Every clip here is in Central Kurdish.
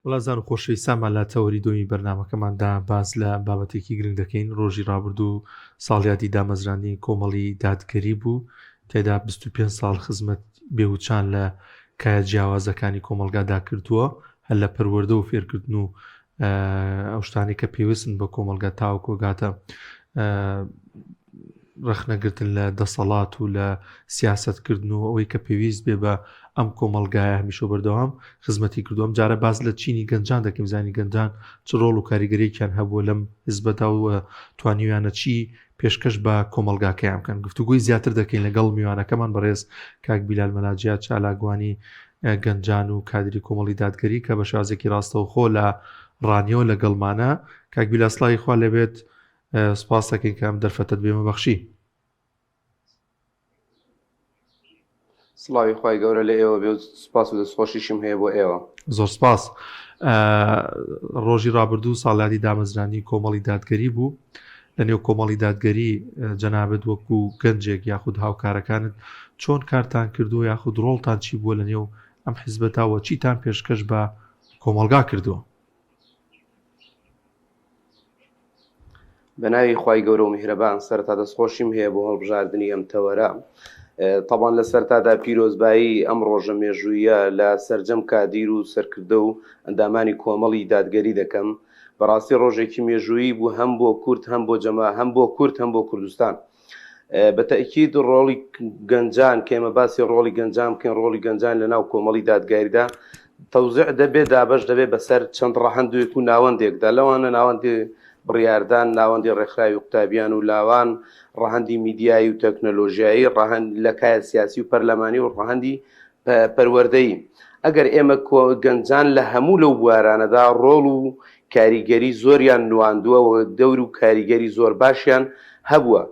وڵازان و خۆشەویستانمان لە تەوەری دووەمی بەرنامەکەماندا باس لە بابەتێکی گرنگ دەکەین ڕۆژی ڕابردوو ساڵیادی دامەزراندنی کۆمەڵی دادگەری بوو تێدا 25 ساڵ خزمەت بێوچان لە کایە جیاوازەکانی کۆمەڵگادا کردووە هەر لە پەروەردە و فێرکردن و ئەو شتانەی کە پێویستن بە کۆمەڵگا تاوەکو گاتە ڕەخنەگرتن لە دەسەڵات و لە سیاستکردن و ئەوەی کە پێویست بێ بە ئەم کۆمەڵگایە هەمیشە بەردەوام خزمەتی کردوم جارە باز لە چینی گەنجان دەکەم زانی گەنجان چ ڕۆڵ و کاریگەرێکیان هەبووە لەم حزبەدا و توانیویانە چی پێشکەش بە کۆمەڵگاکەیان بکەن گفتوگۆی زیاتر دەکەین لەگەڵ میوانەکەمان بەڕێز کاک بیلال مەلاجیا چالاکوانی گەنجان و کادری کۆمەڵی دادگەری کە بە شازێکی ڕاستەوخۆ لە ڕانیەوە لەگەڵمانە کاک بیلا سڵاوی خوا لێبێت سپاس دەکەین کە ئەم دەرفەتەت بێمە بەخشی. سڵاوی خوای گەورە لە ئێوە بێ و سپاس و دەستخۆشیشم هەیە بۆ ئێوە. زۆر سپاس. ڕۆژی ڕابردوو ساڵیادی دامەزرانی کۆمەڵی دادگەری بوو. لە نێو کۆمەڵی دادگەری جەنابت وەکو گەنجێک یاخود هاوکارەکانت چۆن کارتان کردووە یاخود ڕۆڵتان چی بووە لە نێو ئەم حزبەدا و چیتان پێشکەش بە کۆمەڵگا کردووە؟ بە ناوی خوای گەورە و میهرەبان سەرەتا دەستخۆشیم هەیە بۆ هەڵبژاردنی ئەم تەوەرە تەبان لە سەرتادا پیرۆزبایی ئەم ڕۆژە مێژوویە لە سەرجەم کادیر و سەرکردە و ئەندامانی کۆمەڵی دادگەری دەکەم بەڕاستی ڕۆژێکی مێژوویی بوو هەم بۆ کورد هەم بۆ جەما هەم بۆ کورد هەم بۆ کوردستان بە تەئکید ڕۆڵی گەنجان کە ئێمە باسی ڕۆڵی گەنجان بکەین ڕۆڵی گەنجان لە ناو کۆمەڵی دادگایدا تەوزع دەبێت دابەش دەبێت بەسەر چەند ڕەهەندێک و ناوەندێکدا لەوانە ناوەندی بڕیاردان ناوەندی ڕێکخراوی قوتابیان و لاوان ڕەهەندی میدیایی و تەکنەلۆژیایی ڕەهەند لە کایە سیاسی و پەرلەمانی و ڕەهەندی پەروەردەیی. ئەگەر ئێمە گەنجان لە هەموو لەو بوارانەدا ڕۆڵ و کاریگەری زۆریان نواندووە و دەور و کاریگەری زۆر باشیان هەبووە.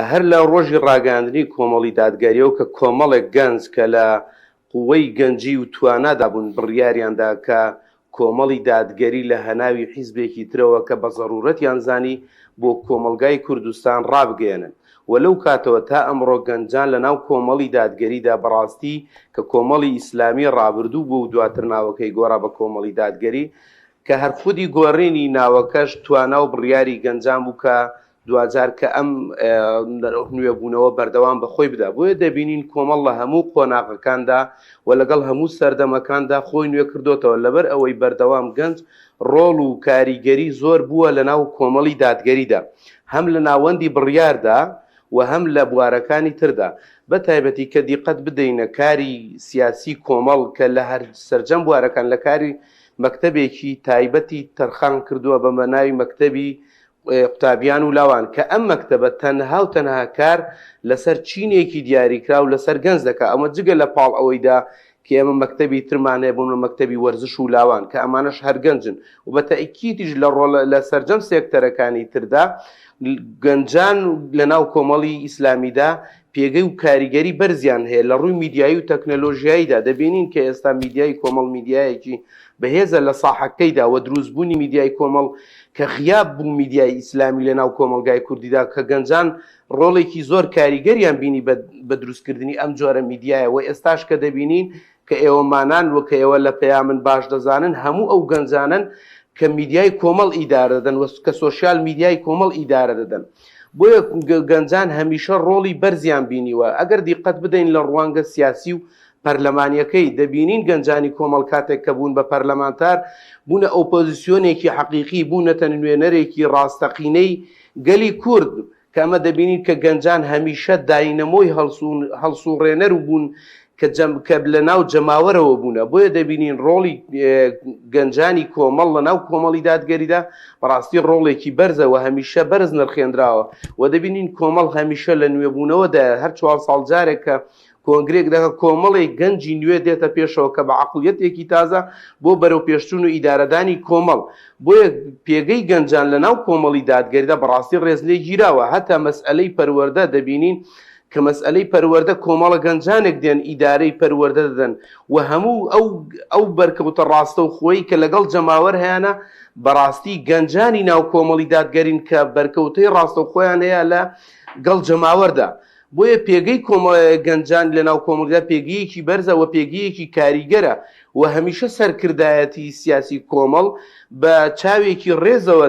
هەر لە ڕۆژی ڕاگەیاندنی کۆمەڵی دادگەریەوە کە کۆمەڵێک گەنج کە لە قوەی گەنجی و توانادا بوون بڕیاریان دا کە کۆمەڵی دادگەری لە هەناوی حیزبێکی ترەوە کە بە زەروورەتیان زانی بۆ کۆمەڵگای کوردستان ڕابگەیەنن و لەو کاتەوە تا ئەمڕۆ گەنجان لە ناو کۆمەڵی دادگەریدا بەڕاستی کە کۆمەڵی ئیسلامی ڕابردوو بوو و دواتر ناوەکەی گۆڕا بە کۆمەڵی دادگەری کە هەر خودی گۆڕینی ناوەکەش توانا و بڕیاری گەنجان بوو کە دواجار کە ئەم نوێبوونەوە بەردەوام بە خۆی بدا. بۆیە دەبینین کۆمەڵ لە هەموو قۆناغەکاندا و لەگەڵ هەموو سەردەمەکاندا خۆی نوێ کردۆتەوە، لەبەر ئەوەی بەردەوام گەنج ڕۆڵ و کاریگەری زۆر بووە لەناو کۆمەڵی دادگەریدا هەم لە ناوەندی بڕیاردا و هەم لە بوارەکانی تردا بە تایبەتی کە دیقەت بدەینە کاری سیاسی کۆمەڵ کە لە هەر سەرجەم بوارەکان لە کاری مەکتەبێکی تایبەتی تەرخان کردووە بە ناوی مەکتەبی قوتابیان و لاوان کە ئەم مەکتەبە تەنها و تەنها کار لەسەر چینێکی دیاریکراو لەسەر گەنج دەکا ئەمە جگە لە پاڵ ئەوەیدا کە ئێمە مەکتەبی ترمان هەیە بۆ مەکتەبی وەرزش و لاوان کە ئەمانەش هەر گەنجن و بە تەئکیدیش لە ڕۆڵ لە سەرجەم سێکتەرەکانی تردا گەنجان لە ناو کۆمەڵی ئیسلامیدا پێگەی و کاریگەری بەرزیان هەیە لە ڕووی میدیایی و تەکنەلۆژیاییدا دەبینین کە ئێستا میدیای کۆمەڵ میدیایەکی بەهێزە لە ساحەکەیدا و دروستبوونی میدیای کۆمەڵ کە غیاب بوو میدیای ئیسلامی لە ناو کۆمەڵگای کوردیدا کە گەنجان ڕۆڵێکی زۆر کاریگەریان بینی بە دروستکردنی ئەم جۆرە میدیایە و ئێستاش کە دەبینین کە ئێوەمانان و کە ئێوە لە پەیامن باش دەزانن هەموو ئەو گەنجانەن کە میدیای کۆمەڵ ئیدارە دەدەن و کە سۆشیال میدیای کۆمەڵ ئیدارە دەدەن بۆیە گەنجان هەمیشە ڕۆڵی بەرزیان بینیوە ئەگەر دیقەت بدەین لە ڕوانگە سیاسی و پەرلەمانیەکەی دەبینین گەنجانی کۆمەڵ کاتێک کە بوون بە پەرلەمانتار بوونە ئۆپۆزیسیۆنێکی حەقیقی بوونەتە نوێنەرێکی ڕاستەقینەی گەلی کورد کە ئەمە دەبینین کە گەنجان هەمیشە داینەمۆی هەڵسوڕێنەر و بوون کە جەم کە لە ناو جەماوەرەوە بوونە بۆیە دەبینین ڕۆڵی گەنجانی کۆمەڵ لە ناو کۆمەڵی دادگەریدا بەڕاستی ڕۆڵێکی بەرزە و هەمیشە بەرز نرخێنراوە و دەبینین کۆمەڵ هەمیشە لە نوێبوونەوەدایە هەر چوار ساڵ جارێک کە کۆنگرێک دەکا کۆمەڵێک گەنجی نوێ دێتە پێشەوە کە بە عەقڵیەتێکی تازە بۆ بەرەوپێشچوون و ئیدارەدانی کۆمەڵ بۆیە پێگەی گەنجان لە ناو کۆمەڵی دادگەریدا بەڕاستی ڕێزلێگیراوە هەتا مەسئەلەی پەروەردە دەبینین کە مەسئەلەی پەروەردە کۆمەڵە گەنجانێک دێن ئیدارەی پەروەردە دەدەن و هەموو ئەو ئەو بەرکەوتە ڕاستەوخۆی کە لەگەڵ جەماوەر هەیانە بەڕاستی گەنجانی ناو کۆمەڵی دادگەرین کە بەرکەوتەی ڕاستەوخۆیان هەیە لە گەڵ جەماوەردا. بۆیە پێگەی گەنجان لەناو کۆمەڵگا پێگەیەکی بەرزە و پێگەیەکی کاریگەرە و هەمیشە سەرکردایەتی سیاسی کۆمەڵ بە چاوێکی ڕێزەوە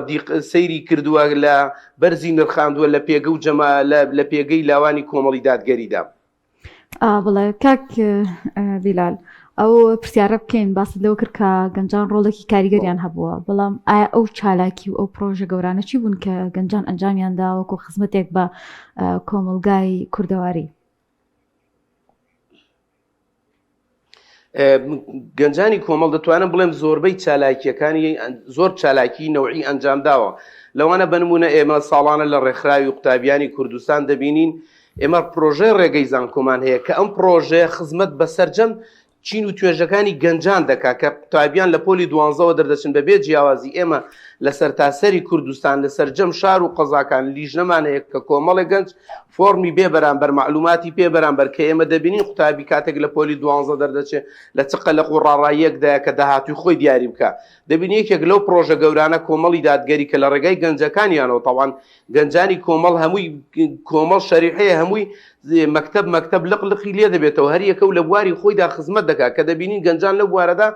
سەیری کردووە لە بەرزی نرخاندووە لە پێگە و جەما لە پێگەی لاوانی کۆمەڵی دادگەریدا. بڵێ کاک بیلال ئەو پرسیارە بکەین باست لەوە کرد کە گەنجان ڕۆڵێکی کاریگەریان هەبووە بەڵام ئایا ئەو چالاکی و ئەو پرۆژە گەورانە چی بوون کە گەنجان ئەنجامیان دا وەکو خزمەتێک بە کۆمەڵگای کوردەواری؟ گەنجانی کۆمەڵ دەتوانم بڵێم زۆربەی چالاکیەکانی زۆر چالاکی نەوعی ئەنجام داوە لەوانە بنمونە ئێمە ساڵانە لە ڕێکخراوی قوتابیانی کوردستان دەبینین ئێمە پرۆژەی ڕێگەی زانکۆمان هەیە کە ئەم پرۆژەیە خزمەت بە سەرجەم چین و توێژەکانی گەنجان دەکا کە قوتابیان لە پۆلی دوانزەوە دەردەچن بەبێ جیاوازی ئێمە لە سەرتاسەری کوردستان لە سەرجەم شار و قەزاکان لیژنەمان هەیە کە کۆمەڵێک گەنج فۆڕمی بێ بەرامبەر مەعلوماتی پێ بەرامبەر کە ئێمە دەبینین قوتابی کاتێک لە پۆلی دوانزە دەردەچێت لە چ قەلەق و ڕاڕاییەکدایە کە داهاتووی خۆی دیاری بکا دەبینی یەکێک لەو پڕۆژە گەورانە کۆمەڵی دادگەری کە لە ڕێگای گەنجەکانیانەوە تەوان گەنجانی کۆمەڵ هەمووی کۆمەڵ شەریحەیە هەمووی مەکتەب مەکتەب لق لقی لێ دەبێتەوە هەر یەکە و لە بواری خۆیدا خزمەت دەکات کە دەبینین گەنجان لەو بوارەدا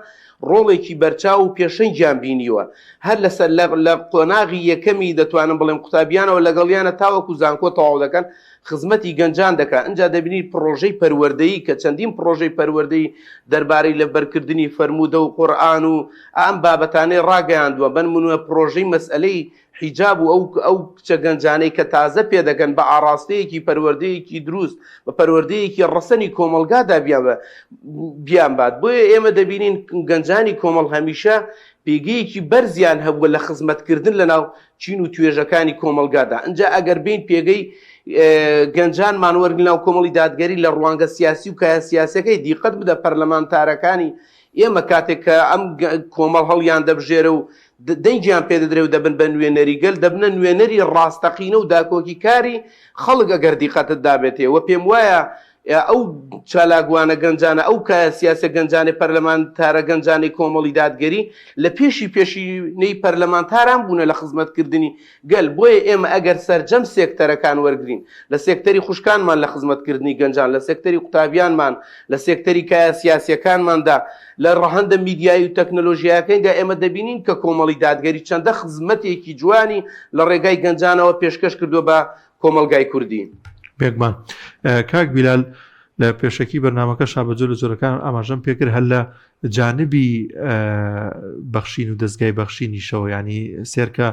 ڕۆڵێکی بەرچاو و پێشەنگیان بینیوە هەر لەسەر لە قۆناغی یەکەمی دەتوانم بڵێم قوتابیانەوە لەگەڵیانە تاوەکو زانکۆ تەواو دەکەن خزمەتی گەنجان دەکات ئینجا دەبینی پڕۆژەی پەروەردەیی کە چەندین پڕۆژەی پەروەردەی دەربارەی لەبەرکردنی فەرموودە و قورئان و ئەم بابەتانەی ڕاگەیاندووە بەنمونە پڕۆژەی مەسئەلەی حیجاب و ئەو ئەو کچە گەنجانەی کە تازە پێدەگەن بە ئاڕاستەیەکی پەروەردەیەکی دروست بە پەروەردەیەکی ڕەسەنی کۆمەڵگادا بیان بیانبات بۆیە ئێمە دەبینین گەنجانی کۆمەڵ هەمیشە پێگەیەکی بەرزیان هەبووە لە خزمەتکردن لەناو چین و توێژەکانی کۆمەڵگادا ئینجا ئەگەر بین پێگەی گەنجانمان وەرگن ناو کۆمەڵی دادگەری لە ڕوانگە سیاسی و کایە سیاسەکەی دیقەت بدە پەرلەمانتارەکانی ئێمە کاتێک کە ئەم کۆمەڵ هەڵیان دەبژێرە و دەنگیان پێدەدرێ و دەبن بە نوێنەری گەل، دەبنە نوێنەری ڕاستەقینە و داکۆکیکاری خەڵک ئەگەر دیقەتت دابێتێ و پێموایە ئەو چالاکوانە گەنجانە، ئەو کایە سیاسیە گەنجانەی پەرلەمانتارە گەنجانەی کۆمەڵی دادگەری لە پێشی پێشینەی پەرلەمانتاران بوونە لە خزمەتکردنی گەل، بۆیە ئێمە ئەگەر سەرجەم سێکتەرەکان وەرگرین، لە سێکتەری خوشکانمان لە خزمەتکردنی گەنجان، لە سێکتەری قوتابیانمان، لە سێکتەری کایە سیاسیەکانماندا، لە ڕەهەندە میدیایی و تەکنەلۆژیایەکەیدا ئێمە دەبینین کە کۆمەڵی دادگەری چەندە خزمەتێکی جوانی لە ڕێگای گەنجانەوە پێشکەش کردووە بە کۆمەڵگای کوردی. بێگومان کاک بیلال لە پێشەکی بەرنامەکەشا بە جۆرە جۆرەکان ئاماژەم پێکرد هەر لە جانبی بەخشین و دەستگای بەخشینیشەوە ینی سێرکە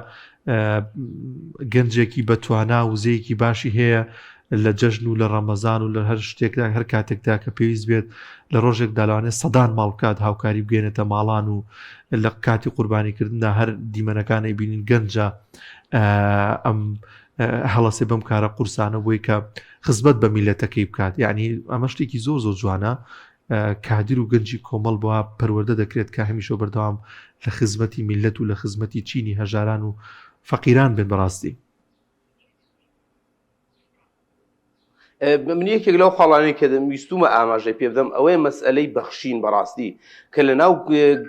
گەنجێکی بەتوانا وزەیەکی باشی هەیە لە جەژن و لە ڕەمەزان و لە هەر شتێکدا هەر کاتێکدا کە پێویست بێت لە ڕۆژێکدا لەوانەیە سەدان ماڵ بکات هاوکاری بگەێنێتە ماڵان و لە کاتی قوربانیکردندا هەر دیمەنەکانی بینین گەنجە ئەم هەڵەسێ بەم کارە قورسانە بۆی کە خزمەت بە میلەتەکەی بکات یعنی ئەمە شتێکی زۆر زۆر جوانە کادر و گەنجی کۆمەڵ بۆ پەروەردە دەکرێت کە هەمیشە بەردەوام لە خزمەتی میلەت و لە خزمەتی چینی هەژاران و فەقیران بن بەڕاستی. من یەکێک لەو خاڵانەی کە ویستومە ئاماژەی پێ بدەم ئەوەیە مەسئلەی بەخشین بەڕاستی کە لە ناو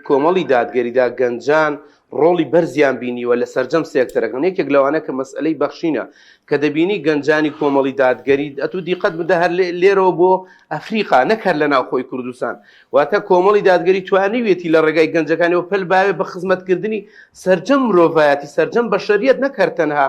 کۆمەڵی دادگەریدا گەنجان ڕۆڵی بەرزیان بینیوە لە سەرجەم سێکتەرەکان یەکێک لەوانە کە مەسئلەی بەخشینە کە دەبینی گەنجانی کۆمەڵی دادگەری ئەتو دیقەت بدە هەر لێرەوە بۆ ئەفریقا نەک هەر لە ناوخۆی کوردستان واتە کۆمەڵی دادگەری توانیویەتی لە ڕێگای گەنجەکانیەوە پەل باوێ بە خزمەتکردنی سەرجەم مرۆڤایەتی سەرجەم بەشەریەت نەک هەر تەنها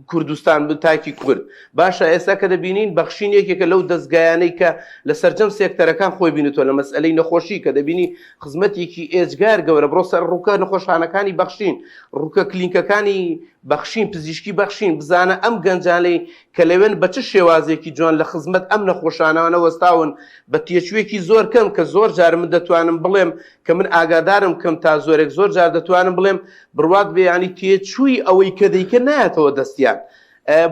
کوردستان تاکی کورد باشە ئێستا کە دەبینین بەخشین یەکێکە لەو دەستگایانەی کە لە سەرجەم سێکتەرەکان خۆی بینێتەوە لە مەسئلەی نەخۆشی کە دەبینی خزمەتێکی ئێجگار گەورە بڕۆ سەر ڕووکە نەخۆشخانەکانی بەخشین ڕووکە کلینکەکانی بەخشین پزیشکی بەخشین بزانە ئەم گەنجانەی کە لەوێن بە چ شێوازێکی جوان لە خزمەت ئەم نەخۆشانەوە وەستاون بە تێچوویەکی زۆر کەم کە زۆر جار من دەتوانم بڵێم کە من ئاگادارم کەم تا زۆرێک زۆر جار دەتوانم بڵێم بڕوات بێ ینی تێچووی ئەوەی کە دەیکە نایەتەوە دەستیان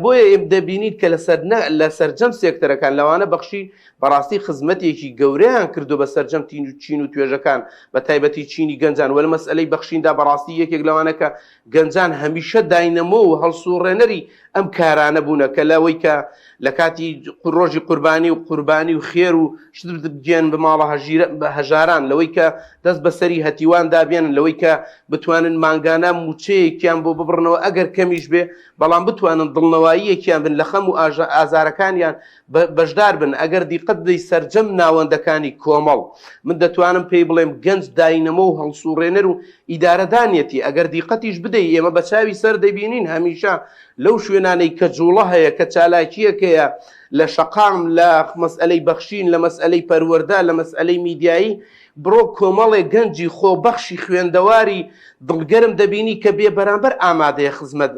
بۆیە ئێم دەبینیت کە لەسەر لە سەرجەم سێکتەرەکان لەوانە بەخشی بەڕاستی خزمەتێکی گەورەیان کردو بە سەرجەم تین و چین و توێژەکان بە تایبەتی چینی گەنجان وەل مەسئلەی بەخشیندا بەڕاستی یەکێک لەوانە کە گەنجان هەمیشە داینەمۆ و هەڵسوڕێنەری ئەم کارانە بوونە کە لەوەی کە لە کاتی ڕۆژی قوربانی و قوربانی و خێر و شت بگێن بە ماڵە هەژیرە بە هەژاران لەوەی کە دەست بەسەری هەتیوان دابێنن لەوەی کە بتوانن مانگانە موچەیەکیان بۆ ببڕنەوە ئەگەر کەمیش بێ بەڵام بتوانن دڵنەواییەکیان بن لە خەم و ئازارەکانیان بەشدار بن ئەگەر دیقەت بدەی سەرجەم ناوەندەکانی کۆمەڵ من دەتوانم پێی بڵێم گەنج داینەمۆ و هەڵسوڕێنەر و ئیدارەدانیەتی ئەگەر دیقەتیش بدەی ئێمە بە چاوی سەر دەبینین هەمیشە لەو شوێنانەی کە جوڵە هەیە کە چالاکیەک هەیە لە شەقام لە مەسئەلەی بەخشین لە مەسئەلەی پەروەردە لە مەسئەلەی میدیایی بڕۆ کۆمەڵێک گەنجی خۆبەخشی خوێندەواری دڵگەرم دەبینی کە بێ بەرامبەر ئامادەیە خزمەت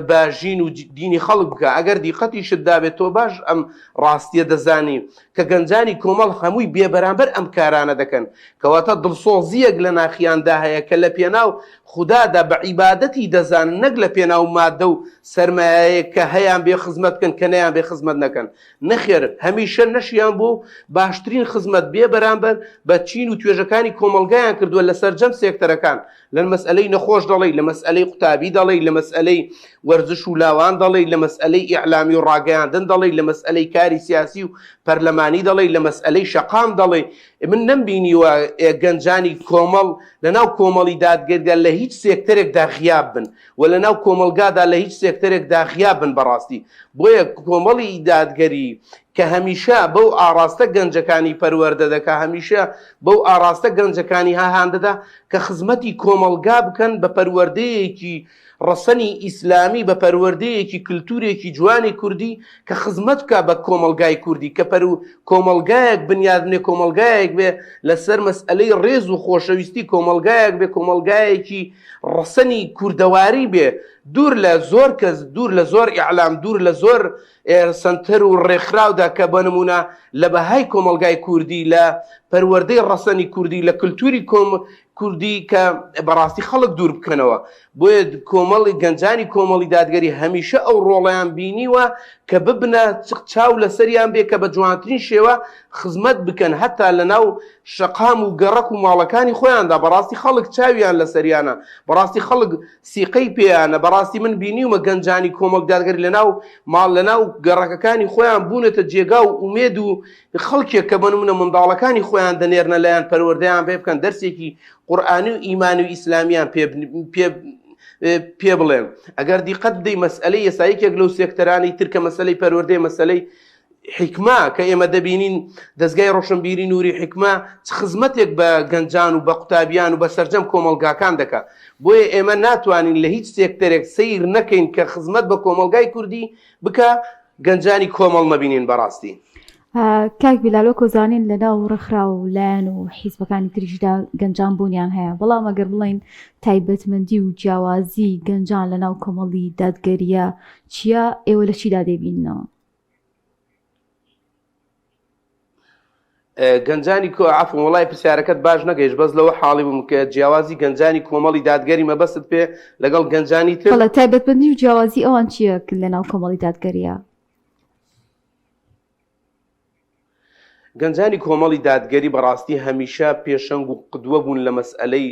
بە ژین و دینی خەڵک بکە ئەگەر دیقەتیشت دابێت تۆ باش ئەم ڕاستیە دەزانی کە گەنجانی کۆمەڵ هەمووی بێ بەرامبەر ئەم کارانە دەکەن کەواتە دڵسۆزیەک لە ناخیاندا هەیە کە لە پێناو خودادا بە عیبادەتی دەزانن نەک لە پێناو مادە و سەرمایەیەک کە هەیان بێ خزمەت بکەن کە نەیان بێ خزمەت نەکەن نەخێر هەمیشە نەشیان بووە و باشترین خزمەت بێ بەرامبەر بە چین و توێژەکانی کۆمەڵگایان کردووە لە سەرجەم سێکتەرەکان لە مەسئەلەی نەخۆش دەڵێی لە مەسئەلەی قوتابی دەڵێی لە مەسئەلەی وەرزش و لاوان دەڵێی لە مەسئەلەی ئیعلامی و ڕاگەیاندن دەڵێی لە مەسئەلەی کاری سیاسی و پەرلەمانی دەڵێی لە مەسئەلەی شەقام دەڵێی من نەمبینیوە گەنجانی کۆمەڵ لەناو کۆمەڵی دادگەریدا لە هیچ سێکتەرێکدا غیاب بن و لەناو کۆمەڵگادا لە هیچ سێکتەرێکدا غیاب بن بەڕاستی بۆیە کۆمەڵی دادگەری کە هەمیشە بەو ئاڕاستە گەنجەکانی پەروەردە دەکا هەمیشە بەو ئاڕاستە گەنجەکانی هاهان دەدا کە خزمەتی کۆمەڵگا بکەن بە پەروەردەیەکی ڕەسەنی ئیسلامی بە پەروەردەیەکی کلتورێکی جوانی کوردی کە خزمەت بکا بە کۆمەڵگای کوردی کە پەرو کۆمەڵگایەک بنیاد بنێ کۆمەڵگایەک بێ لەسەر مەسئەلەی ڕێز و خۆشەویستی کۆمەڵگایەک بێ کۆمەڵگایەکی ڕەسەنی کوردەواری بێ دوور لە زۆر کەس دوور لە زۆر ئیعلام دوور لە زۆر سەنتەر و ڕێکخراودا کە بە نمونە لە بەهای کۆمەڵگای کوردی لە پەروەردەی ڕەسەنی کوردی لە کلتوری کۆم کوردی کە بەڕاستی خەڵک دوور بکەنەوە بۆیە کۆمەڵی گەنجانی کۆمەڵی دادگەری هەمیشە ئەو ڕۆڵیان بینیوە کە ببنە چاو لەسەریان بێ کە بە جوانترین شێوە خزمەت بکەن هەتا لە ناو شەقام و گەڕەک و ماڵەکانی خۆیاندا بەڕاستی خەڵک چاویان لەسەریانە بەڕاستی خەڵک سیقەی پێیانە بەڕاستی من بینیومە گەنجانی کۆمەڵ دادگەری لەناو ماڵ لەناو گەڕەکەکانی خۆیان بوونەتە جێگا و ئومێد و خەڵکێک کە بە نمونە منداڵەکانی خۆیان دەنێرنە لایان پەروەردەیان پێ بکەن دەرسێکی قورئانی و ئیمانی و ئیسلامیان پێ پێ پێ بڵێن ئەگەر دیقەت بدەی مەسئلەی ئێستا یەکێک لەو سێکتەرانی تر کە مەسەلەی پەروەردەیە مەسەلەی حیکمە کە ئێمە دەبینین دەزگای ڕۆشنبیری نوری حیکمە چ خزمەتێک بە گەنجان و بە قوتابیان و بە سەرجەم کۆمەڵگاکان دەکا بۆیە ئێمە ناتوانین لە هیچ سێکتەرێک سەیر نەکەین کە خزمەت بە کۆمەڵگای کوردی بکا گەنجانی کۆمەڵ نەبینین بەڕاستی. کاک بیلال وەکو زانین لە ناو ڕێکخراو و لایەن و حیزبەکانی تریشدا گەنجان بوونیان هەیە بەڵام ئەگەر بڵێین تایبەتمەندی و جیاوازی گەنجان لە ناو کۆمەڵی دادگەریە چییە ئێوە لە چیدا دەیبیننەوە؟ گەنجانی کۆ عفو وڵای پرسیارەکەت باش نەگەیشت بەس لەوە حاڵی بووم کە جیاوازی گەنجانی کۆمەڵی دادگەری مەبەستت پێ لەگەڵ گەنجانی تر بەڵێ تایبەتمەندی و جیاوازی ئەوان چییە لە ناو کۆمەڵی دادگەریە؟ گەنجانی کۆمەڵی دادگەری بەڕاستی هەمیشە پێشەنگ و قدوە بوون لە مەسئەلەی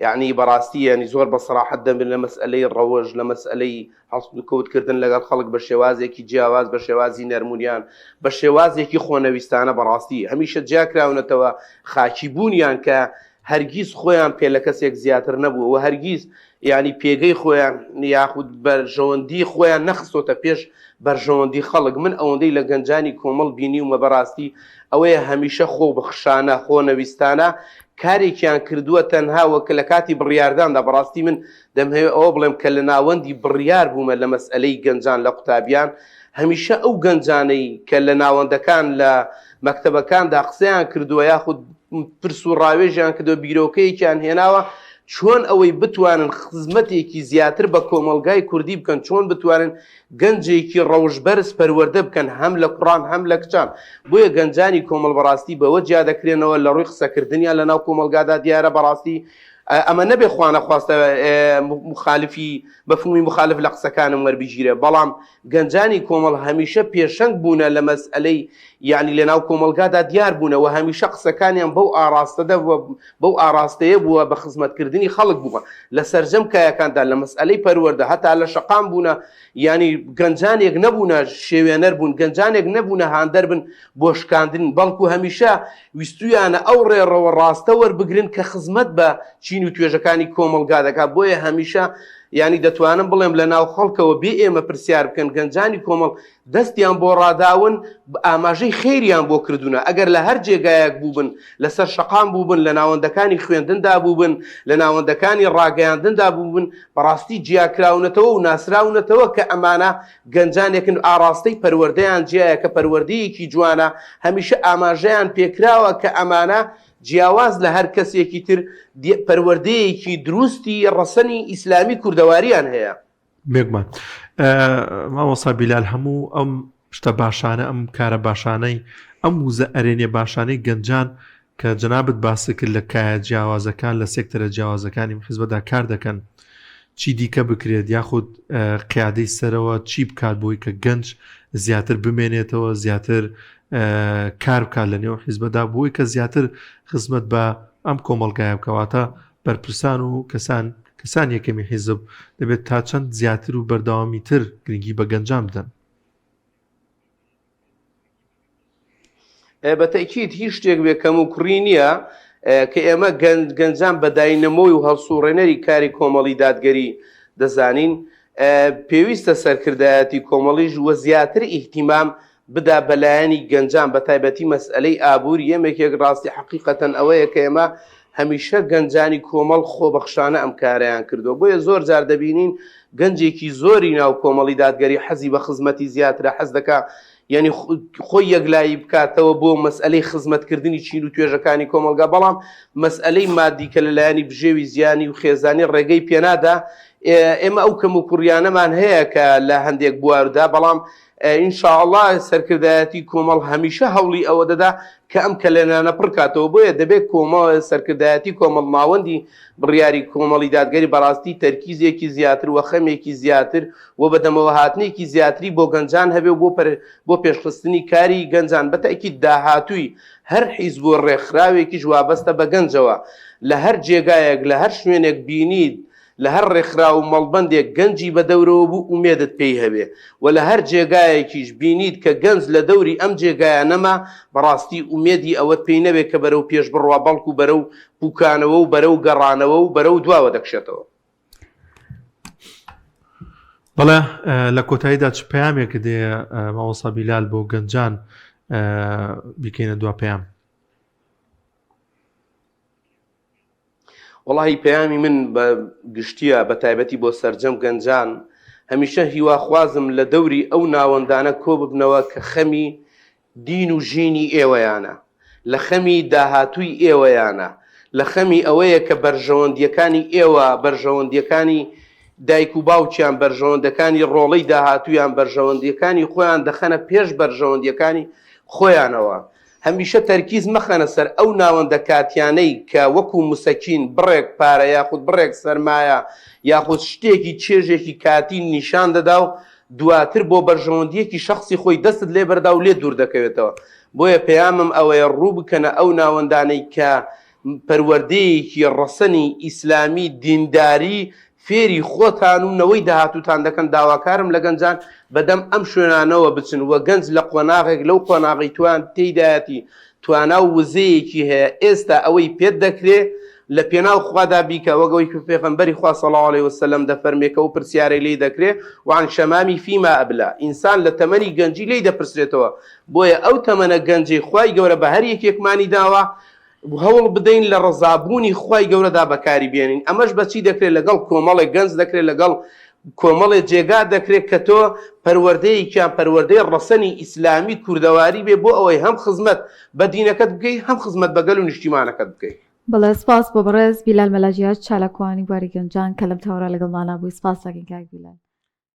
یعنی بەڕاستی یعنی زۆر بە سەراحەت دەبن لە مەسئەلەی ڕەوش لە مەسئەلەی هەڵسوکەوت کردن لەگەڵ خەڵک بە شێوازێکی جیاواز بە شێوازی نەرمونیان بە شێوازێکی خۆنەویستانە بەڕاستی هەمیشە جیاکراونەتەوە خاکی بوونیان کە هەرگیز خۆیان پێ لە کەسێک زیاتر نەبووە و هەرگیز یانی پێگەی خۆیان یاخود بەرژەوەندی خۆیان نەخستۆتە پێش بەرژەوەندی خەڵک من ئەوەندەی لە گەنجانی کۆمەڵ بینیومە بەڕاستی ئەوەیە هەمیشە خۆ بەخشانە خۆنەویستانە کارێکیان کردووە تەنها وەک لە کاتی بڕیارداندا بەڕاستی من دەمهەوێ ئەوە بڵێم کە لە ناوەندی بڕیار بوومە لە مەسئەلەی گەنجان لە قوتابیان هەمیشە ئەو گەنجانەی کە لە ناوەندەکان لە مەکتەبەکاندا قسەیان کردووە یاخود پرس و ڕاوێژیان کردووە بیرۆکەیەکیان هێناوە چۆن ئەوەی بتوانن خزمەتێکی زیاتر بە کۆمەڵگای کوردی بکەن چۆن بتوانن گەنجێکی ڕەوش بەرز پەروەردە بکەن هەم لە کوڕان هەم لە کچان بۆیە گەنجانی کۆمەڵ بەڕاستی بەوە جیا دەکرێنەوە لە ڕووی قسەکردنیان لە ناو کۆمەڵگادا دیارە بەڕاستی. ئەمە نەبێ خوانەخواستە مخالفی مەفهومی مخالف لە قسەکانم وەربگیرێ بەڵام گەنجانی کۆمەڵ هەمیشە پێشەنگ بوونە لە مەسئەلەی یانی لەناو کۆمەڵگادا دیار بوونە و هەمیشە قسەکانیان بەو ئاڕاستەدە بەو ئاڕاستەیە بووە بە خزمەتکردنی خەڵک بووە لە سەرجەم کایەکاندا لە مەسئەلەی پەروەردە هەتا لە شەقام بوونە یانی گەنجانێک نەبوونە شێوێنەر بوون گەنجانێک نەبوونە هاندەر بن بۆ شکاندن بەڵکو هەمیشە ویستویانە ئەو ڕێڕەوە ڕاستە وەربگرن کە خزمەت بە چین و توێژەکانی کۆمەڵگا دەکات بۆیە هەمیشە یانی دەتوانم بڵێم لە ناو خەڵکەوە بێ ئێمە پرسیار بکەن گەنجانی کۆمەڵ دەستیان بۆ ڕاداون ئاماژەی خێریان بۆ کردوونە ئەگەر لە هەر جێگایەک بووبن لەسەر شەقام بووبن لە ناوەندەکانی خوێندندا بووبن لە ناوەندەکانی ڕاگەیاندندا بووبن بەڕاستی جیاکراونەتەوە و ناسراونەتەوە کە ئەمانە گەنجانێکن ئاڕاستەی پەروەردەیان جیایە کە پەروەردەیەکی جوانە هەمیشە ئاماژەیان پێکراوە کە ئەمانە جیاواز لە هەر کەسێکی تر پەروەردەیەکی دروستی ڕەسەنی ئیسلامی کوردەواریان هەیە. بێگومان مامۆستا بیلال هەموو ئەم شتە باشانە ئەم کارە باشانەی ئەم وزە ئەرێنیە باشانەی گەنجان کە جەنابت باست کرد لە کایە جیاوازەکان لە سێکتەرە جیاوازەکانی حزبدا کار دەکەن چی دیکە بکرێت یاخود قیادەی سەرەوە چی بکات بۆی کە گەنج زیاتر بمێنێتەوە زیاتر کار بکات لە نێو حیزبەدا بۆی کە زیاتر خزمەت بە ئەم کۆمەڵگایە بکەواتە بەرپرسان و کەسان کەسان یەکەمی حیزب دەبێت تا چەند زیاتر و بەردەوامی تر گرنگی بە گەنجان بدەن. بە تەئکید هیچ شتێک بێ کەم و کوڕی نییە کە ئێمە گەنجان بە داینەمۆی و هەڵسوڕێنەری کاری کۆمەڵی دادگەری دەزانین پێویستە سەرکردایەتی کۆمەڵیش وە زیاتر ئیهتیمام بدا بە لایەنی گەنجان بە تایبەتی مەسئەلەی ئابووری یەمێکێک ڕاستی حەقیقەتەن ئەوەیە کە ئێمە هەمیشە گەنجانی کۆمەڵ خۆبەخشانە ئەم کارەیان کردووە بۆیە زۆر جار دەبینین گەنجێکی زۆری ناو کۆمەڵی دادگەری حەزی بە خزمەتی زیاترە حەز دەکا یعنی خۆی یەکلایی بکاتەوە بۆ مەسئلەی خزمەتکردنی چین و توێژەکانی کۆمەڵگا بەڵام مەسئلەی مادی کە لەلایەنی بژێوی زیانی و خێزانی ڕێگەی پێنادا ئێمە ئەو کەم و کوڕیانەمان هەیە کە لە هەندێک بواردا بەڵام ان شاء اللە سەرکردایەتی کۆمەڵ هەمیشە هەوڵی ئەوە دەدا کە ئەم کەلێنانە پڕکاتەوە بۆیە دەبێت کۆمەڵ سەرکردایەتی کۆمەڵ ناوەندی بڕیاری کۆمەڵی دادگەری بەڕاستی تەرکیزێکی زیاتر و خەمێکی زیاتر و بەدەمەوە هاتنێکی زیاتری بۆ گەنجان هەبێ و بۆ بۆ پێشخستنی کاری گەنجان بەتەئکید داهاتووی هەر حیزب و ڕێکخراوێکیش وابەستە بە گەنجەوە لە هەر جێگایەک لە هەر شوێنێک بینیت لە هەر ڕێکخراو و مەڵبەندێک گەنجی بە دەورەوە بوو ئومێدت پێی هەبێ و لە هەر جێگایەکیش بینیت کە گەنج لە دەوری ئەم جێگایە نەما بەڕاستی ئومێدی ئەوەت پێی نەبێ کە بەرەو پێش بڕوا بەڵکو بەرەو پوکانەوە و بەرەو گەڕانەوە و بەرەو دواوە دەکشێتەوە. بەڵێ لە کۆتاییدا چ پەیامێکت هەیە مامۆستا بیلال بۆ گەنجان بیکەینە دوا پەیام؟ وەڵاهی پەیامی من بە گشتیە بە تایبەتی بۆ سەرجەم گەنجان هەمیشە هیواخوازم لە دەوری ئەو ناوەندانە کۆ ببنەوە کە خەمی دین و ژینی ئێوەیانە لە خەمی داهاتووی ئێوەیانە لە خەمی ئەوەیە کە بەرژەوەندیەکانی ئێوە بەرژەوەندیەکانی دایک و باوکیان بەرژەوەندەکانی ڕۆڵەی داهاتوویان بەرژەوەندیەکانی خۆیان دەخەنە پێش بەرژەوەندیەکانی خۆیانەوە هەمیشە تەرکیز مەخەنە سەر ئەو ناوەندە کاتیانەی کە وەکو مسەکین بڕێک پارە یاخود بڕێک سەرمایە یاخود شتێکی چێژێکی کاتی نیشان دەدا و دواتر بۆ بەرژەوەندییەکی شەخسی خۆی دەستت لێ بەردا و لێت دوور دەکەوێتەوە. بۆیە پەیامم ئەوەیە ڕوو بکەنە ئەو ناوەندانەی کە پەروەردەیەکی ڕەسەنی ئیسلامی دینداری فێری خۆتان و نەوەی داهاتووتان دەکەن، داواکارم لە گەنجان بەدەم ئەم شوێنانەوە بچن و گەنج لە قۆناغێک لەو قۆناغەی توان تێیدایەتی توانا و وزەیەکی هەیە ئێستا ئەوەی پێت دەکرێ لە پێناو خوادا بیکە وەک ئەوەی کە پێغەمبەری خوا صلی اللە علیه وسلم دەفەرمێ کە ئەو پرسیارەی لێی دەکرێ وعن شمامی فیما ابلا ئینسان لە تەمەنی گەنجی لێی دەپرسرێتەوە بۆیە ئەو تەمەنە گەنجەی خوای گەورە بە هەر یەکێکمانی داوە هەوڵ بدەین لە ڕەزابوونی خوای گەورەدا بەکاری بێنین ئەمەش بەچی دەکرێت لەگەڵ کۆمەڵێک گەنج دەکرێت لەگەڵ کۆمەڵێ جێگا دەکرێت کە تۆ پەروەردەیەکیان پەروەردەی ڕەسەنی ئیسلامی کوردەواری بێ بۆ ئەوەی هەم خزمەت بە دینەکەت بکەی هەم خزمەت بە گەل و نیشتیمانەکەت بکەی. بەڵێ سپاس بۆ بەڕێز بیلال مەلا جیهاد چالاکوانی بواری گەنجان کە لەم تەوەرە لەگەڵمانا بووی سپاس دەکەین کاک بیلال.